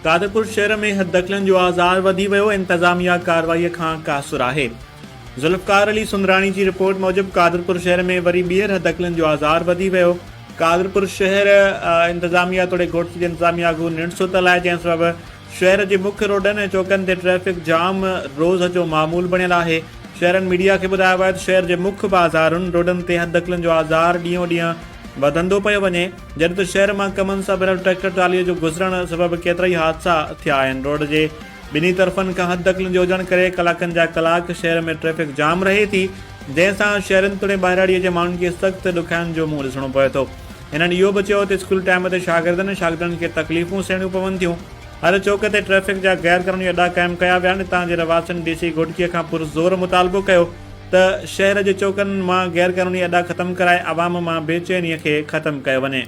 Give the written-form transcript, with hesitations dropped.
قادرپور شهر ۾ حددخلين جو آزار وڌي ويو، انتظاميا ڪارروائي کان قاصر آهي. ذوالفقار علي سندراڻي جي رپورٽ موجب قادرپور شهر ۾ وري ٻيهر حددخلين جو آزار وڌي ويو، قادرپور شهر انتظاميا توڙي گهوٽڪي جي انتظاميا اڳو ننڊ ستل آهي، جنهن سبب شهر جي مک روڊن ۽ چوڪن تي ٽريفڪ جام روز جو معمول بڻيل آهي. شهرين ميڊيا کي ٻڌايو آهي ته شهر جي مک بازارن، روڊن تي حددخلين جو آزار ڏينهون ڏينهن وڌندو پيو وڃي، جڏهن ته شهر مان ڪمن سان ڀريل ٽريڪٽر ٽراليء جو گذرڻ سبب ڪيترائي حادثا ٿيا آهن، روڊ جي ٻنهي طرفن کان حد دخلين جي هجڻ ڪري ڪلاڪن جا ڪلاڪ شهر ۾ ٽريفڪ جام رهي ٿي، جنهن سان شهرين توڙي ٻاهراڙيء جي ماڻهن کي سخت ڏکيائين جو منهن ڏسڻو پوي ٿو. هنن اهو به چيو ته اسڪول ٽائيم تي شاگردن ۽ شاگردن کي تڪليفون سهڻيون پون ٿيون، هر چوڪ تي ٽريفڪ جا غير قانوني اڏا قائم ڪيا ويا آهن، هتان جي رهواسين ڊي سي گهوٽڪيء کان پرزور مطالبو ڪيو ته شهر جي چوڪن مان غيرقانوني اڏا ختم ڪرائي عوام مان بي چيني کي ختم ڪيو وڃي.